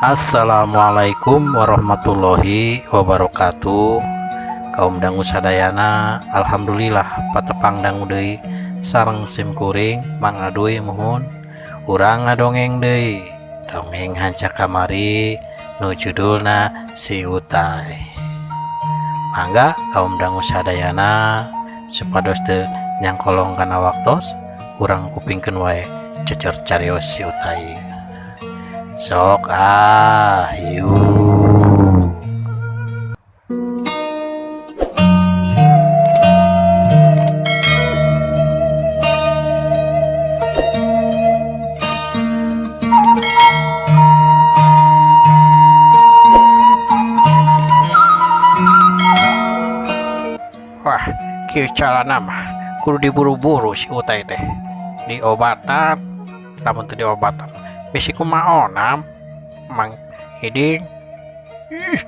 Assalamualaikum warahmatullahi wabarakatuh. Kaum dangu sadayana, alhamdulillah patepang dangu deui sareng sim kuring Mang Aduy. Muhun urang ngadongeng deui, dongeng hanca kamari nu judulna Si Utai. Mangga kaum dangu sadayana, supados teu nyangkolong kana waktos, urang kupingkeun wae cecer carios si Utai. Sok ah, yuk. Wah, kieu carana mah kudu diburu-buru si Utai teh diobatan. Lamun teu diobatan bisi kumaha onam, Mang Iding? Ih,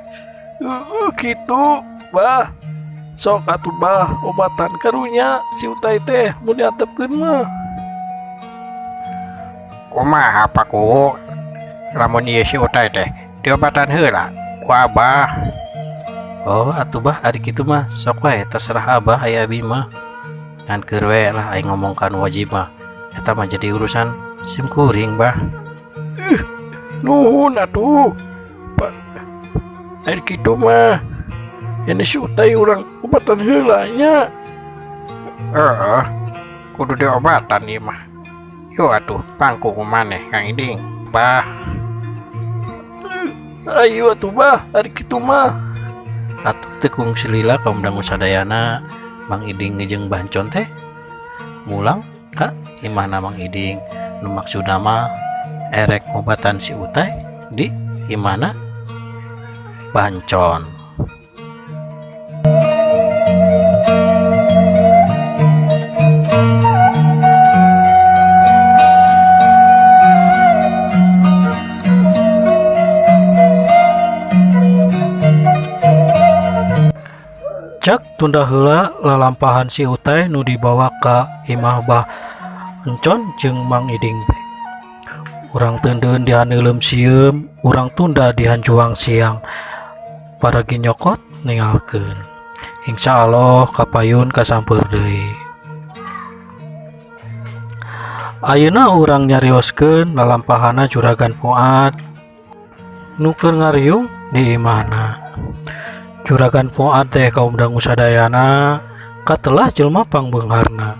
heeh kitu, Bah. Sok atuh, Bah, obatan karunya si Utai teh mun diantepkeun mah. Kumaha, Paku, lamun ieu si Utai teh diobatan heula ku Abah? Oh atuh, Bah, ari kitu mah sok wae, terserah Abah, aya abi mah ngan keur we lah aing ngomong kan wajib mah eta mah jadi urusan sim kuring, Bah. Ih, nuhun atuh. Pak, ari kitu mah ini si Utai urang obatan heula nya. Heeh, kudu diobatan ieu mah. Yuk atuh, pangku ku maneh, Kang Iding, Bah. Ayo atuh, Bah, ari kitu mah. Atuh teu kungsi lila, kaum dangu sadayana, Mang Iding jeung Bah Encon teh mulang ka imahna Mang Iding, nu maksudna mah erek ngobatan si Utai di imahna Bah Encon. Cak tunda heula lalampahan si Utai nu dibawa ka imah Bah Encon jeung Mang Iding teh. Urang teundeun dihaneuleum sieum, urang tunda dihanjuang siang. Paragi nyokot ningalkeun. Insya Allah kapayun kasampeur deui. Ayeuna urang nyarioskeun lalampahana Juragan Fuad nu keur ngariung di imahna. Juragan Fuad teh, kaum dangu sadayana, katelah jelema pangbeungharna.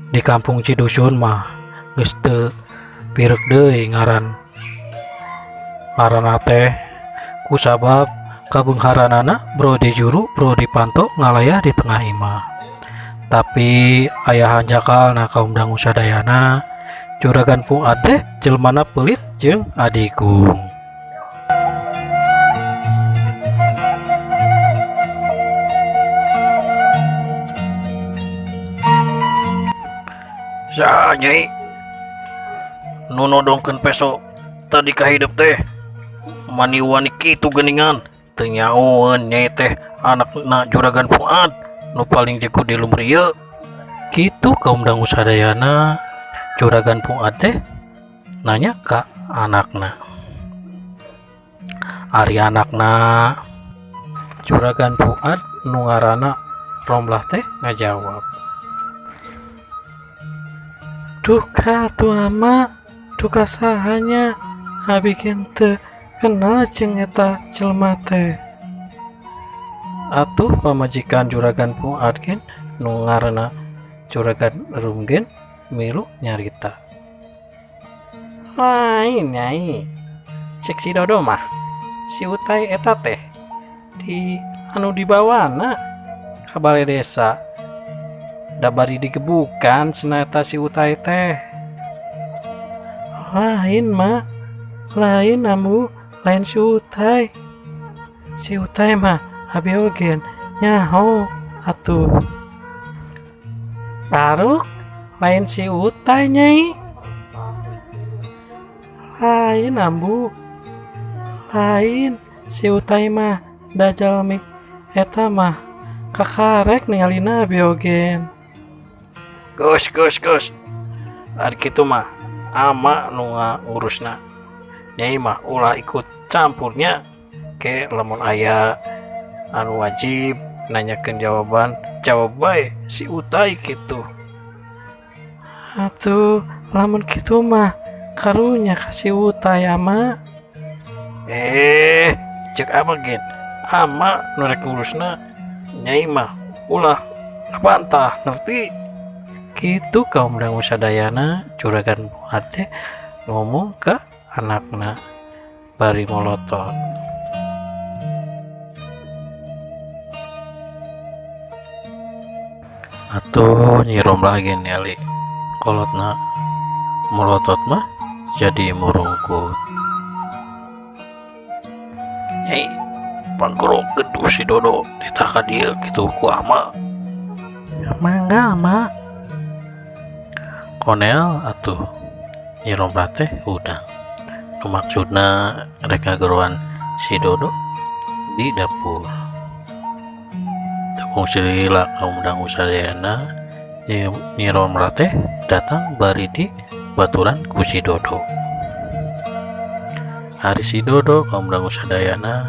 Di kampung Cidusun mah geus teu pirek deui ngaran ngaranna teh kusabab kabeungharanana bro di juru bro di panto ngalayah di tengah imah. Tapi aya hanjakalna, kaum dangu sadayana, Juragan Fuad teh jelmana pelit jeung adigung. Saha, Nyai, nu nodongkeun peso tadi ka hidep teh? Mani wani kitu geuningan? Teu nyaoeun Nyai teh anakna Juragan Fuad nu paling jago di lembur ieu. Kitu, kaum dangu sadayana, Juragan Fuad teh nanya ka anakna. Ari anakna Juragan Fuad nu ngaranna Romlah teh ngajawab, "Duka atuh, Ama, duka saha nya? Abi ge teu kenal jeung eta jelema teh." Atuh pamajikan Juragan Fuad gen nu ngaranna Juragan Rum gen milu nyarita, "Lain, Nyai, cek si Dodo mah si Utai eta teh di anu dibawana ka bale desa, da bari digebukan cenah eta si Utai teh." "Lain, Ma, lain, Ambu, lain si Utai. Si Utai mah abi oge nyaho atuh." "Baruk lain si Utai, Nyai?" "Lain, Ambu, lain. Si Utai mah da jalmi eta mah kakarek ningalina abi oge." Geus, geus, geus. Ari kitu mah ama nu ngurusna. Nyai mah ulah ikut campurnya, ke lamun aya anu wajib nanyakeun jawaban, jawab bae si Utai gitu. Atuh lamun kitu mah karunya ka si Utai, Ama. Eh, cek ama gen ama nu rek ngurusna, Nyai mah ulah ngabantah, ngerti? Gitu kaum dangu sadayana, Juragan Fuad teh ngomong ke anakna bari molotot. Atuh Nyi Romlah ge ningali kolotna molotot mah jadi murungkut. Nyai, panggerokeun tuh si Dodo titah ka dieu kitu ku ama. Mangga, Ama. Konel atuh Nyi Romlah teh hudang. Nu maksudna rek ngageroan si Dodo di dapur. Teu kungsi lila kaum dangu sadayana, Nyi Romlah teh datang bari di baturan ku si Dodo. Ari si Dodo kaum dangu sadayana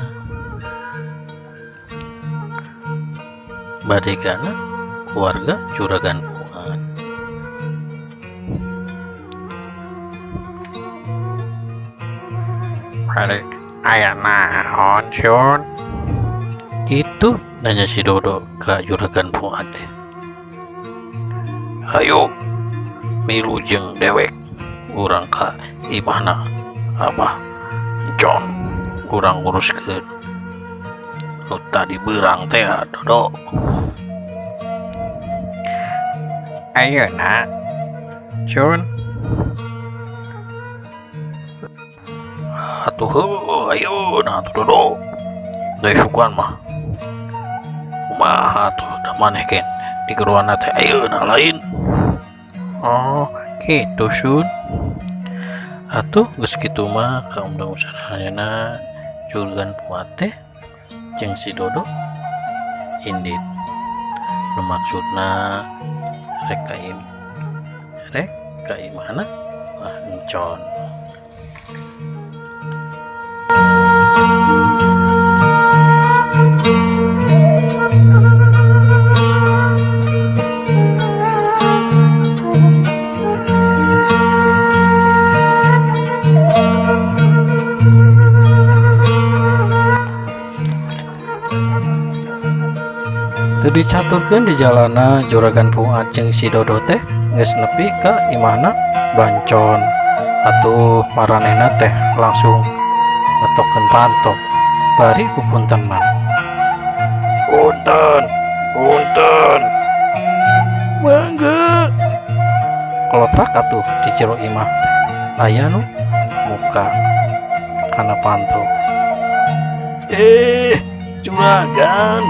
badegana keluarga Juragan Fuad. Bari aya naon, Sun? Kitu nanya si Dodo ka Juragan Fuad teh. Hayu milu jeung dewek urang ka imahna Abah John, urang uruskeun nu tadi beurang teh, Dodo. Ayeuna, Sun? Atuh heueuh ayeuna atuh, Dodo. Da isukan mah kumaha atuh, da maneh gen digeroanna teh ayeuna lain. Oh, kitu, Sun. Atuh geus kitu mah kaum dangu sadayana, Juragan Fuad teh jeung si Dodo indit. Nu maksudna rek ka imahna Bah Encon. Teu dicaturkeun di jalana, Juragan Fuad jeung si Dodo teh geus nepi ka imahna Bancon. Atuh maranehna teh langsung ngetokeun panto bari pupuntenan. Punten, punten. Mangga. Kolotrak atuh di jero imah teh aya nu muka kana panto. Eh, juragan.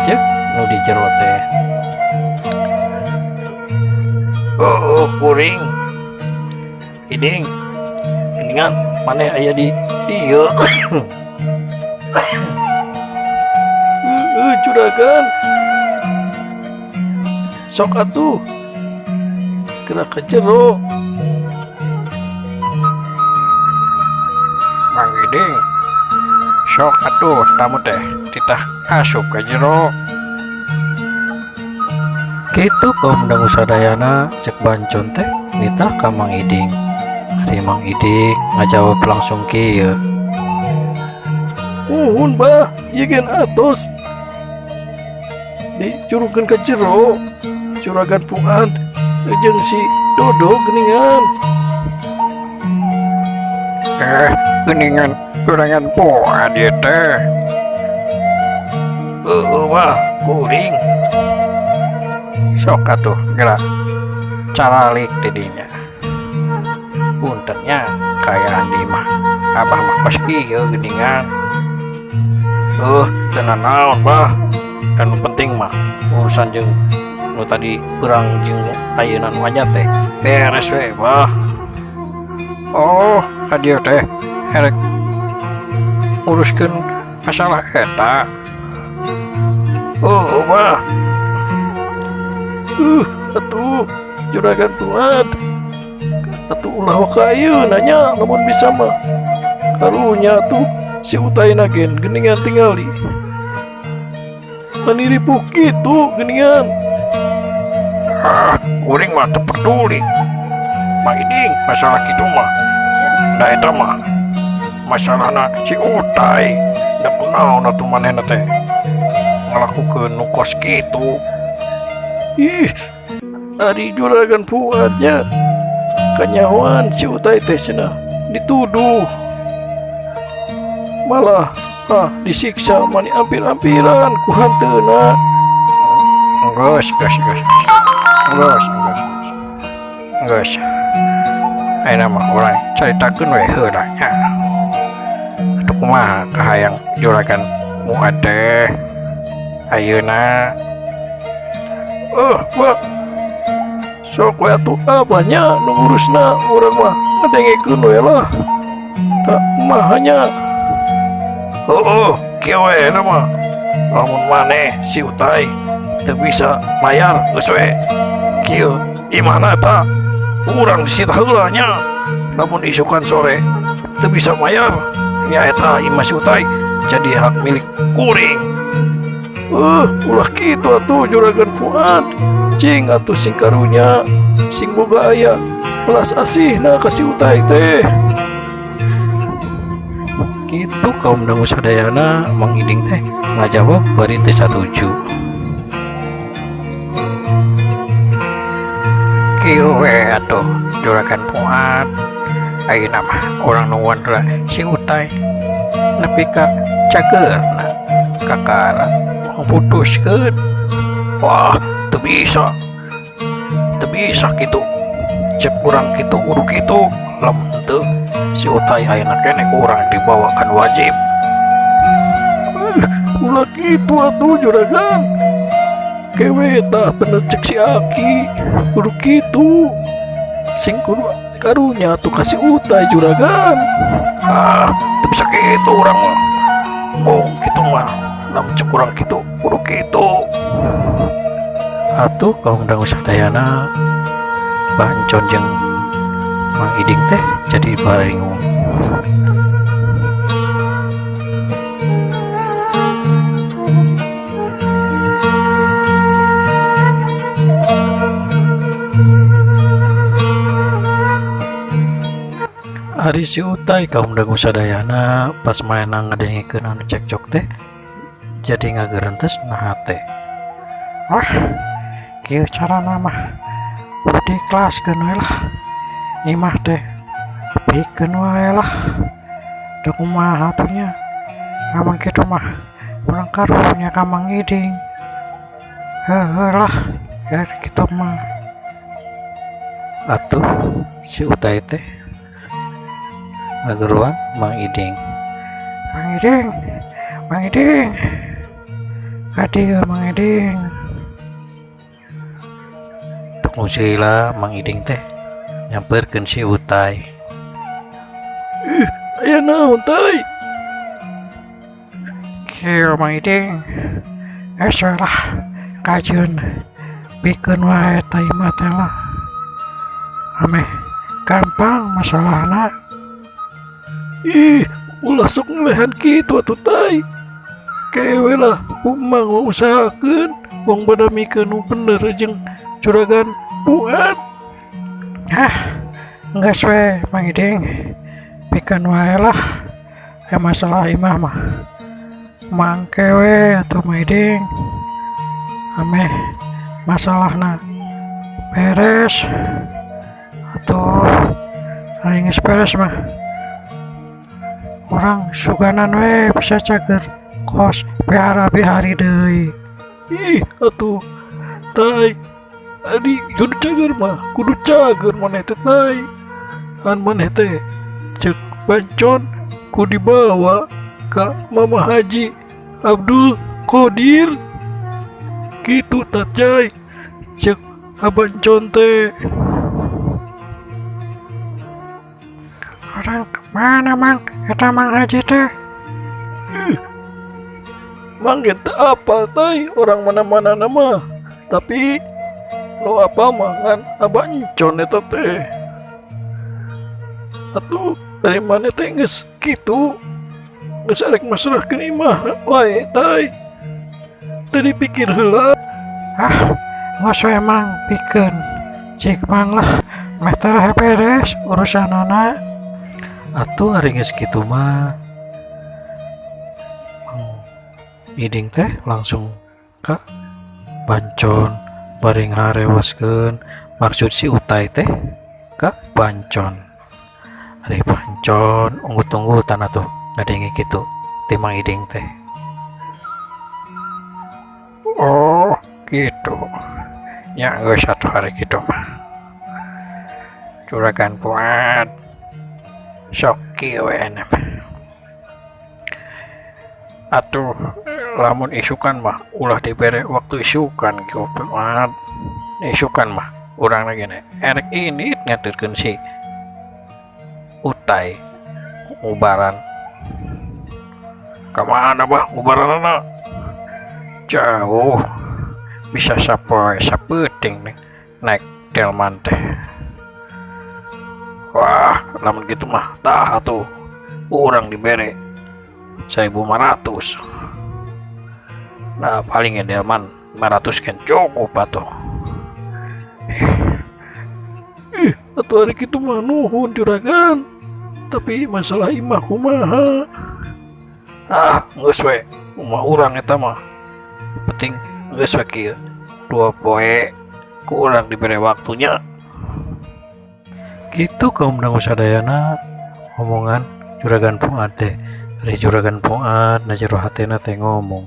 Cek nu di jero teh. Oh, kuring. Iding. Geningan maneh aya di dieu. Heeh, juragan. Sok atuh. Gerak ke jero. Mang Iding. Sok atuh tamu teh titah asup ka jero. Kitu kaum dangu sadayana, cek Bancon teh nitah ka Mang Iding. Ari Mang Iding ngajawab langsung kieu. Muhun, Bah, ieu gen atos. Dicurukeun ka jero. Juragan Fuad jeung si Dodo geuningan. Eh, geuningan Juragan Fuad ieu teh. Heueuh, Bah, kuring. Sok atuh geura caralik di dinya. Puntennya kaayaan di imah Abah mah kos kieu geuningan. Teu nanaon, Bah. Anu penting mah urusan jeung nu tadi beurang jeung ayeuna nu anyar teh beres we, Bah. Oh, ka dieu teh erek nguruskeun masalah eta. Oh, Bah. Atuh juragan Fuad. Atuh ulah waka ayeuna nya lamun bisa mah. Karunya atuh si Utayna gen geuningan tingali. Mani ripuh kitu geuningan. Ah, kuring mah teu peduli. Mang Iding masalah kitu mah. Da eta mah masalahna si Utay. Da kunaon atuh manehna teh ngalakukeun nu kos kitu. Ih, ari juragan Fuad nya kanyahoan si Utay teh cenah dituduh. Malah disiksa mani ampir-ampiran ku hanteuna. Geus, geus, geus. Geus, geus. Geus. Ayeuna mah urang caritakeun we heula nya. Atuh kumaha kahayang juragan Fuad teh ayeuna? Pak. Sok we atuh abahnya nu ngurusna, urang mah ngadengekeun we lah. Da kumaha nya? Heueuh, kieu we ayeuna mah. Lamun maneh si Utay teu bisa mayar geus we. Kieu imahna eta urang disita heula nya. Lamun isukan sore teu bisa mayar nya eta imah si Utay jadi hak milik kuring. Ulah kitu atuh juragan Fuad. Cing atuh sing karunya, sing boga aya welas asihna ka si Utay teh. Kitu kaum dangu sadayana. Mang Iding teh ngajawab bari teu satuju. Kieu we atuh juragan Fuad. Ayeuna mah urang nungguan heula si Utay nepi ka cageurna kakara urang putuskeun. Wah, teu bisa. Teu bisa kitu. Cek urang kitu kudu kitu. Lamun teu si Utay ayeuna keneh ku urang dibawa kan wajib. Ulah kitu atuh juragan. Kewe tah bener cek si Aki, kudu kitu. Sing kudu karunya atuh ka si Utay juragan. Ah, teu bisa kitu urang mah. Mung kitu mah, lamun cek urang kitu kudu kitu. Atuh kaum dangu sadayana, Bancon jeung Mang Iding teh jadi baringung. Ari si Utay kaum dangu sadayana pas maena ngadengekeun anu cekcok teh jadi ngagerentes na hate. Wah, kieu carana mah kudu diikhlaskeun we lah. Imah teh pikeun wae lah. Da kumaha atuh nya. Lamun kitu mah urang karunya ka Mang Iding. Heueuh lah, ya kitu mah. Atuh si Utay teh ngageroan Mang Iding. Mang Iding, Mang Iding. Ka dieu Mang Iding. Tuk heula Mang Iding teh nyamperkeun si Utay. Ih, aya naon Tay? Kieu Mang Iding. Geus we lah kajeun pikeun wae eta imah teh lah. Ameh gampang masalahna. Ih, ulah sok ngelehan kitu atuh Tay. Kewe lah ku Mang usahakeun wong badamikeun nu bener jeung juragan Fuad. Ah, geus we Mang Iding. Pikeun wae lah. Masalah imah mah mangke we atuh Mang Iding. Ameh masalahna beres atuh. Ari geus beres mah urang suganan we bisa cager kos bihara bihari deui. Ih, atuh Tay, adi kudu cager mah kudu cager maneh teh Tay. An maneh teh cek Bancon ku dibawa ka Mama Haji Abdul Qadir. Kitu tah Cai, cek Abancon teh. Orang mana Mang eta Mang Haji teh? Ih, Mang ge teu apal Tay orang mana-mana nama. Tapi nu apa mah ngan Abancon eta teh. Atuh dari mana teh geus kitu geus arek masrahkeun imah wae tay teu dipikir heula. Ah, geus we Mang, pikeun cik Mang lah, meh tereh beres urusanana. Atuh ari geus kitu mah Mang Iding teh langsung ka Bancon bari ngarewaskeun maksud si Utai teh ka Bancon. Ari Bancon unggut-unggutan atuh ngadenge kitu ti Mang Iding teh. Oh gitu nya, geus atuh hari kitu mah Juragan Fuad sok kieu we mah. Atuh lamun isukan mah ulah dibere waktu isukan kieu Fuad. Isukan mah urang lagi erek ini nganterkeun si Utai ubaran. Ka mana bah ubaranana? Jauh, bisa sapoe sapeuting nih naik delman teh. Wah, lamun gitu mah tah atuh urang dibere 1500. Nah, paling ya delman 500 kan cukup atuh. Ih, atuh ari kitu mah nuhun juragan, tapi masalah imah kumaha? Ah, geus we, imah urang eta mah penting geus we kieu 2 poe ku urang dibere waktunya. Gitu kaum dangu sadayana omongan Juragan Fuad teh. Ari Juragan Fuad na jero hatena teh ngomong,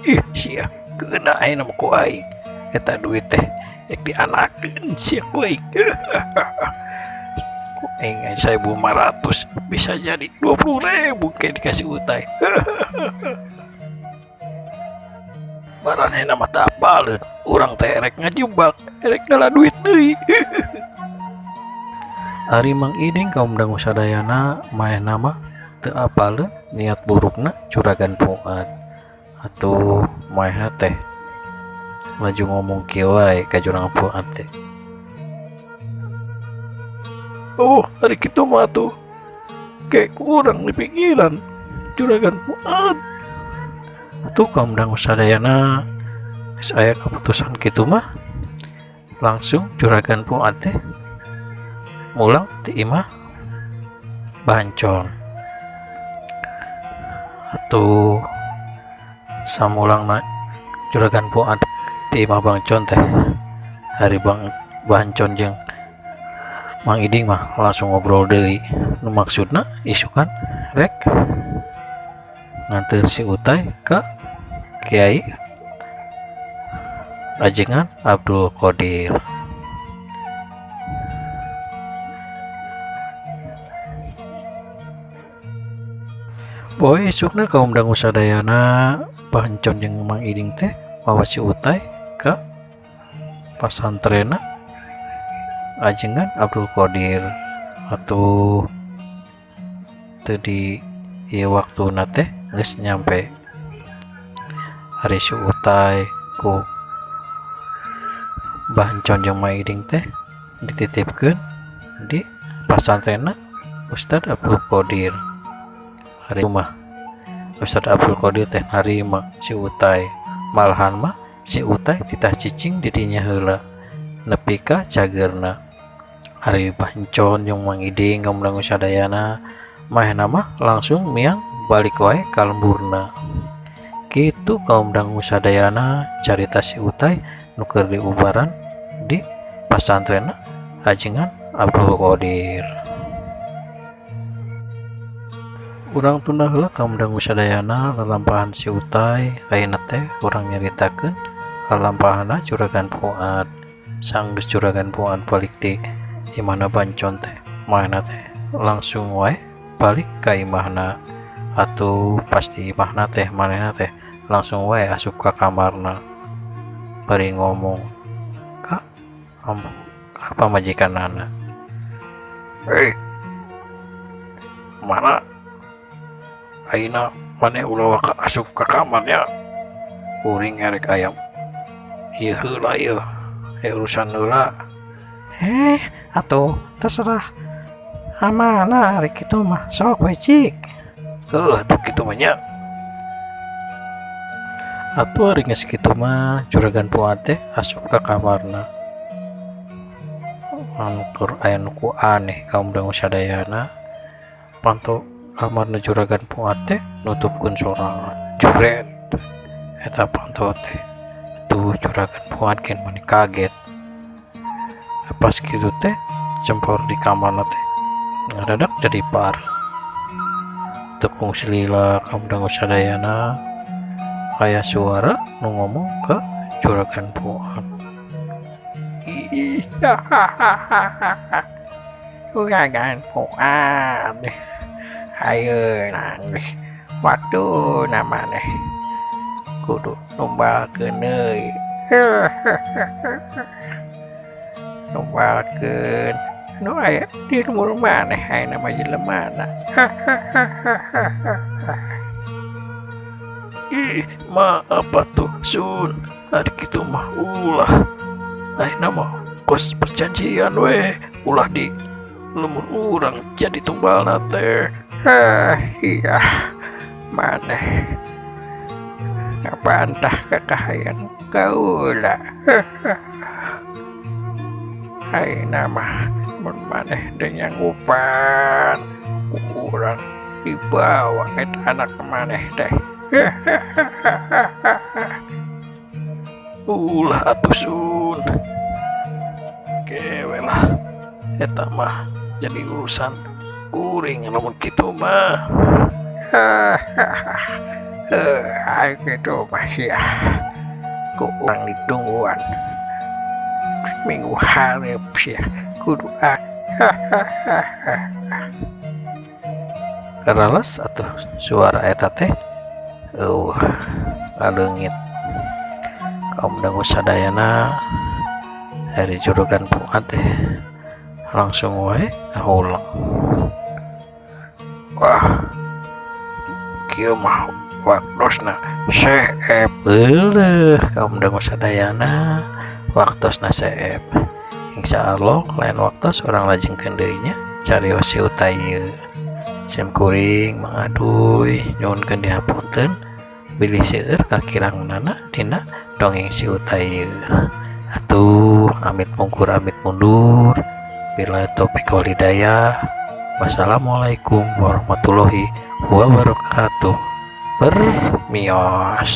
"Ih, sia keuna ayeuna mah ku aing eta duit teh ek dianakeun sia ku aing. Ku aing 1500 bisa jadi 20.000 kayak dikasih Utai. Maranehna mah teu apaleun urang teh erek ngajebak, erek ngala duit deui." Ari Mang Iding kaum dangu sadayana manehna mah teu apaleun niat burukna Juragan Fuad. Atuh manehna teh laju ngomong kieu wae ka Juragan Fuad teh. "Oh, ari kitu mah tuh kayak kurang di pikiran Juragan Fuad." Atuh kaum dangu sadayana geus aya keputusan kitu mah langsung Juragan Fuad teh mulang ti imah Bancon. Atuh samulangna Juragan Fuad ti imah Bancon teh, ari Bang Bancon jeung Mang Iding mah langsung ngobrol deui nu maksudna isukan rek nganter si Utai ka Kiai Ajengan Abdul Qadir. Poe isukna kaum dangu sadayana Bancon jeung Mang Iding teh mawa si Utai ka pasantrena Ajengan Abdul Qadir. Atuh teu di ieu waktuna teh geus nyampe. Ari si Utai ku Bancon jeung Mang Iding teh dititipkeun di pasantrena Ustad Abdul Qadir. Ari mah Ustad Abdul Qadir teh narima si Utai, malahan mah si Utai titah cicing di dinya heula nepi ka cageurna. Ari Bancon jeung Mang Iding kaum dangu sadayana manehna mah langsung miang balik wae ka lemburna. Kitu kaum dangu sadayana carita si Utai nu keur diubaran di pasantrena Ajengan Abdul Qadir. Urang tunda heula kaum dangu sadayana lalampahan si Utai, ayeuna teh urang nyaritakeun lalampahanna Juragan Fuad. Sanggeus Juragan Fuad balik ti imahna Bancon teh manehna teh langsung wae balik ka imahna. Atuh pasti imahna teh manehna teh langsung wae asup ka kamarna bari ngomong ka ambu ka pamajikanana. "Hei, mana ayeuna maneh ulah waka asup ka kamarnya, kuring erek aya ieu heula, ieu urusan heula." Eh, atuh terserah. Amanah ari kitu mah, sok we cik. Heuh, atuh kitu mah nya. Atuh ari geus kitu mah Juragan Fuad teh asup ka kamarna. Anu keur aya nu ku aneh, kaum dangu sadayana, panto kamarna Juragan Fuad teh nutupkeun sorangan, jebret eta panto teh. Tuh Juragan Fuad gen mani kaget. Pas kitu teh cempor di kamarna teh ngadadak jadi pareum. Teu kungsi lila, kaum dangu sadayana, aya suara nu ngomong ke Juragan Fuad. Ih, Juragan Fuad. Ayeuna geus waktuna maneh kudu numbalkeun deui. Numbalkeun nu aya di lembur maneh ayeuna mah jelemana. Ih, maaf atuh Sun, ari kitu mah ulah. Ayeuna mah kos perjanjian we, ulah di lembur urang jadi tumbalna teh. Heh, iya maneh ngabantah kakahayan kaula. Ayeuna mah mun maneh teu nyanggupan, ku urang dibawa eta anak maneh teh. Ulah atuh Sun. Kewe lah, eta mah jadi urusan kuring lamun kitu mah. Heuh, ari kitu mah sia ku urang ditungguan minggu hareup sia kudu ah. Karales atuh suara eta teh eueuh ngaleungit. Kaum dangu sadayana, ari Juragan Fuad teh langsung wae ngahuleng. Wah, kieu mah waktosna seep. Euleuh, kaum dangu sadayana, waktosna seep. Insyaallah lain waktos urang lajengkeun deui nya carios si Utai ieu. Sim kuring mangaduy nyuhunkeun dihapunten bilih seueur kakiranganana dina dongeng si Utai ieu. Atuh amit mungkur amit mundur. Billahi taufik wal hidayah. Wassalamualaikum warahmatullahi wabarakatuh. Permios.